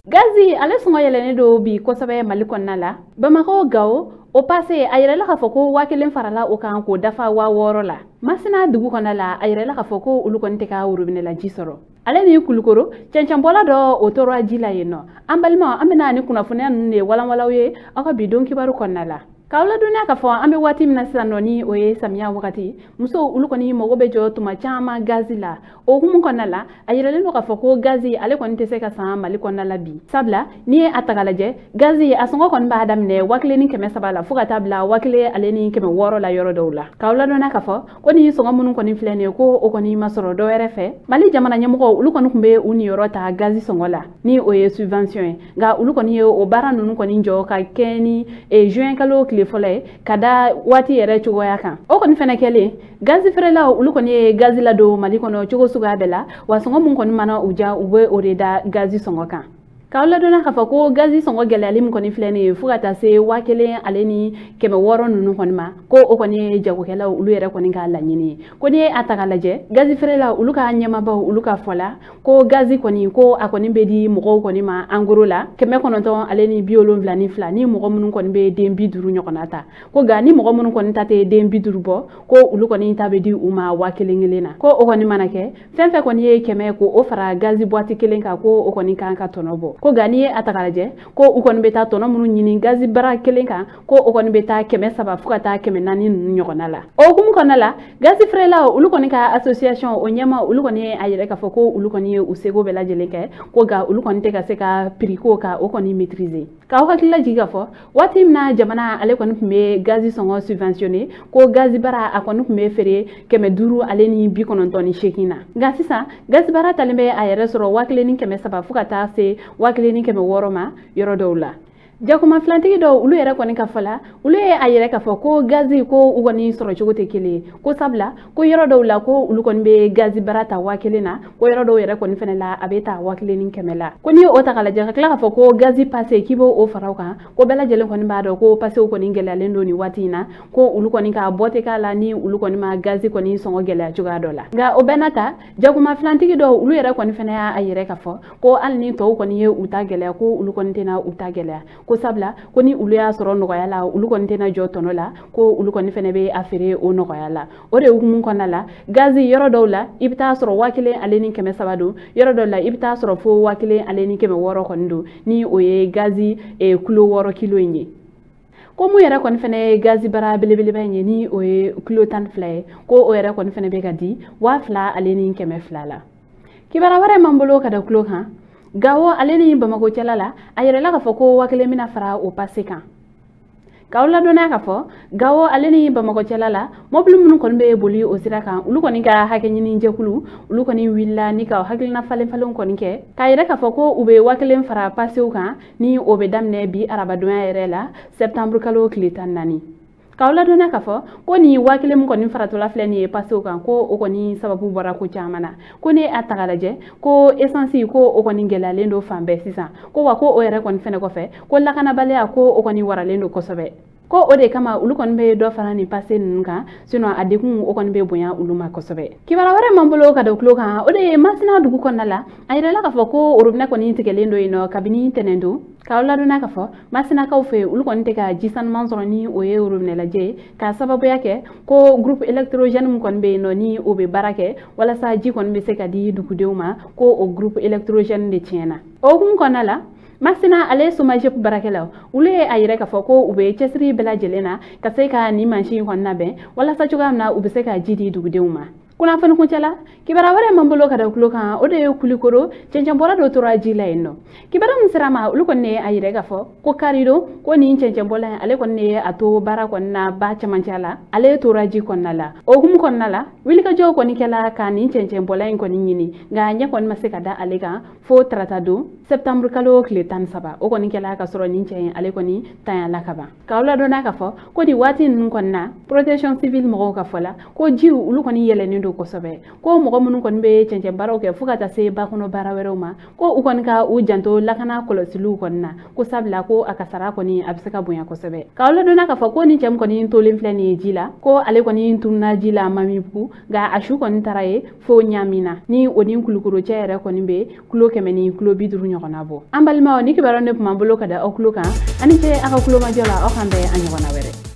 Gazi ale sɔngɔ yɛlɛnnen don bi kosɛbɛ Mali kɔnɔna la. Bamakɔ, Gawo, o pase, a yirala k'a fɔ ko 1000 farala o kan k'o dafa 6000 la. Masina dugu kɔnɔna la, a yirala k'a fɔ ko olu kɔni tɛ ka worobinɛlaji sɔrɔ. Ale ni Kulukoro, cɛncɛnbɔla dɔ o tora ji la yen nɔ. An balimaw, an bɛna ni kunnafoniya ninnu de walanwalaw ye aw ka bi don kibaru kɔnɔna la. K'aw ladɔnniya k'a fɔ an bɛ waati min na sisan nɔ, ni o ye samiya wagati, musow olu kɔni mago bɛ jɔ tuma caman gazi la. O hukumu kɔnɔna la, a yiralen don k'a fɔ ko gazi ale kɔni tɛ se ka san Mali kɔnɔna la bi, sabula n'i ye a ta k'a lajɛ, gazi a sɔngɔ kɔni b'a daminɛ 1300 la fo ka taa bila 1600 la yɔrɔ dɔw la. K'aw ladɔnniya k'a fɔ ko nin sɔngɔ minnu kɔni filɛ nin ye, ko o kɔni ma sɔrɔ dɔ wɛrɛ fɛ. Mali jamana ɲɛmɔgɔw olu kɔni tun bɛ u niyɔrɔ ta gazi sɔngɔ la, ni o ye subvention ye, nka olu kɔni ye o baara ninnu kɔni jɔ ka kɛ ni juin kalo tile fɔlɔ ye, ka da waati yɛrɛ cogoya kan. O kɔni fɛnɛ kɛlen, gazi feerelaw olu kɔni ye gazi ladon Mali kɔnɔ cogo suguya bɛɛ la, wa sɔngɔ mun kɔni mana u ja, u bɛ o de da gazi sɔngɔ kan. K'aw ladɔnna k'a fɔ ko gazi sɔngɔ gɛlɛyali min kɔni filɛ nin ye fo ka taa se 1600 ninnu kɔni ma, ko o kɔni ye jagokɛlaw olu yɛrɛ kɔni ka laɲini ye. Ko n'i ye a ta k'a lajɛ, gazi feerelaw olu ka ɲɛmabaw olu ka fɔ la, ko gazi kɔni, ko a kɔni bɛ di mɔgɔw kɔni ma en gros la 972, ni mɔgɔ minnu kɔni bɛ den 50 ɲɔgɔnna ta. Ko nka ni mɔgɔ minnu kɔni ta tɛ den 50 bɔ, ko olu kɔni ta bɛ di u ma 1000 kelen na. Ko o kɔni mana kɛ, fɛn fɛn kɔni ye 100 ko o fara gazi boîte kelen kan, ko o kɔni kan ka tɔnɔ bɔ. Ko nka n'i ye a ta k'a lajɛ, ko u kɔni bɛ taa tɔnɔ minnu ɲini gazi bara kelen kan, ko o kɔni bɛ taa 300 fo ka taa 400 ninnu ɲɔgɔnna la. O hukumu kɔnɔna la, gazi feerelaw olu kɔni ka association o ɲɛma olu kɔni ye a yɛrɛ k'a fɔ ko olu kɔni ye u seko bɛɛ lajɛlen kɛ, ko nka olu kɔni tɛ ka se ka prix ko ka o kɔni maîtriser. K'aw hakili lajigin k'a fɔ waati min na jamana ale kɔni tun bɛ gazi sɔngɔ subventionné, ko gazi bara a kɔni tun bɛ feere 598 na, nka sisan gazi bara talen bɛ a yɛrɛ sɔrɔ 1300 fo ka taa se 1600 ma yɔrɔ dɔw la. Jakuma filantigi dɔw olu yɛrɛ kɔni ka fɔ la, olu ye a yɛrɛ k'a fɔ ko gazi ko u kɔni sɔrɔ cogo tɛ kelen ye, ko sabula ko yɔrɔ dɔw la, ko olu kɔni bɛ gazi bara ta 1000 na, ko yɔrɔ dɔw yɛrɛ kɔni fɛnɛ la, a bɛ ta 1100 la. Ko n'i ye o ta k'a lajɛ, ka tila k'a fɔ ko gazi pase k'i b'o o fara o kan, ko bɛɛ lajɛlen kɔni b'a dɔn ko pasew kɔni gɛlɛyalen don nin waati in na, ko olu kɔni ka bɔ tɛ k'a la ni olu kɔni ma gazi kɔni sɔngɔ gɛlɛya cogoya dɔ la. Nka o bɛɛ n'a ta, jakuma filantigi dɔw olu yɛrɛ kɔni fɛnɛ y'a yɛrɛ k'a fɔ ko hali ni tɔw kɔni ye u ta gɛlɛya, ko olu kɔni tɛna u ta gɛlɛya, ko sabula ko ni olu y'a sɔrɔ nɔgɔya la, olu kɔni tɛna jɔ tɔnɔ la, ko olu kɔni fɛnɛ bɛ a feere o nɔgɔya la. O de hukumu kɔnɔna la, gazi yɔrɔ dɔw la, i bɛ taa sɔrɔ 1300 don, yɔrɔ dɔw la, i bɛ taa sɔrɔ fo 1600 kɔni don, ni o ye gazi kulo 6 kilo in ye. Ko mun yɛrɛ kɔni fɛnɛ ye gazi bara belebeleba in ye, ni o ye kilo 12 ye, ko o yɛrɛ kɔni fɛnɛ bɛ ka di 2200 la. Kibaruya wɛrɛ m'an bolo ka da tulo kan, Gawo ale ni Bamakɔ cɛla la, a yɛrɛla k'a fɔ ko 1000 bɛna fara o pase kan. K'aw ladɔnniya k'a fɔ Gawo ale ni Bamakɔ cɛla la, mɔbili minnu kɔni bɛ boli o sira kan, olu kɔni ka hakɛ ɲini jɛkulu olu kɔni wulila ni ka hakilina falen falenw kɔni kɛ, k'a yɛrɛ k'a fɔ ko u bɛ 1000 fara pasew kan, ni o bɛ daminɛ bi arabadonya yɛrɛ la, septembre kalo tile 14. K'aw ladɔnniya k'a fɔ ko nin 1000 min kɔni faratɔla filɛ nin ye pasew kan, ko o kɔni sababu bɔra ko caman na. Ko ni a ta k'a lajɛ, ko esansi ko o kɔni gɛlɛyalen don fan bɛɛ sisan, ko wa ko o yɛrɛ kɔni fɛnɛ kɔfɛ, ko lakanabaliya ko o kɔni waralen don kosɛbɛ, ko o de kama olu kɔni bɛ dɔ fara nin pase ninnu kan, sinon a degun o kɔni bɛ bonya olu ma kosɛbɛ. Kibaruya wɛrɛ m'an bolo ka da tulo kan, o de ye Masina dugu kɔnɔna la, a yirala k'a fɔ ko orobinɛ kɔni tigɛlen don yen nɔ kabini tɛnɛn don. K'aw ladɔnniya k'a fɔ Masinakaw fɛ, olu kɔni tɛ ka ji sanuman sɔrɔ, ni o ye orobinɛ lajɛ ye, k'a sababuya kɛ ko groupe électrogène min kɔni bɛ yen nɔ, ni o bɛ baara kɛ walasa ji kɔni bɛ se ka di dugudenw ma, ko o groupe électrogène de tiɲɛna. O hukumu kɔnɔna la, Masina ale SOMAGEP baarakɛlaw olu ye a yɛrɛ k'a fɔ ko u bɛ cɛsiri bɛɛ lajɛlen na ka se ka nin mansin kɔni labɛn walasa cogoya min na u bɛ se ka ji di dugudenw ma. Kunnafoni kuncɛ la, kibaruya wɛrɛ m'an bolo ka da tulo kan, o de ye Kulikoro cɛncɛnbɔla dɔ tora ji la yen nɔ. Kibaruya min sera ma, olu kɔni ye a yɛrɛ k'a fɔ ko karidon, ko nin cɛncɛnbɔla in ale kɔni ye a to baara kɔni na ba camancɛ la, ale tora ji kɔnɔna la. O hukumu kɔnɔna la, wulikajɔw kɔni kɛla ka nin cɛncɛnbɔla in kɔni ɲini, nka ɲɛ kɔni ma se ka da ale kan fo tarata don, septembre kalo tile 13. O kɔni kɛla ka sɔrɔ nin cɛ in ale kɔni tanyala ka ban. K'aw ladɔnniya k'a fɔ ko nin waati ninnu kɔni na, protection civile mɔgɔw ka fɔ la, ko jiw olu kɔni yɛlɛnnen don. don kosɛbɛ. Ko mɔgɔ minnu kɔni bɛ cɛncɛn baaraw kɛ fo ka taa se ba kɔnɔ baara wɛrɛw ma, ko u kɔni ka u janto lakana kɔlɔsiliw kɔni na, ko sabula ko a kasara kɔni a bɛ se ka bonya kosɛbɛ. K'aw ladɔnna k'a fɔ ko ni cɛ min kɔni tolen filɛ nin ye ji la, ko ale kɔni tununna ji la Mamibugu, nka a su kɔni taara ye fo Ɲamina, ni o ni Kulukoro cɛ yɛrɛ kɔni bɛ kilo 100 ni kilo 50 ɲɔgɔnna bɔ. An balimaw, ni kibaruya ne tun b'an bolo ka da aw tulo kan. Aw ni ce aw ka tulomajɔ la. Aw k'an bɛn a ɲɔgɔnna wɛrɛ.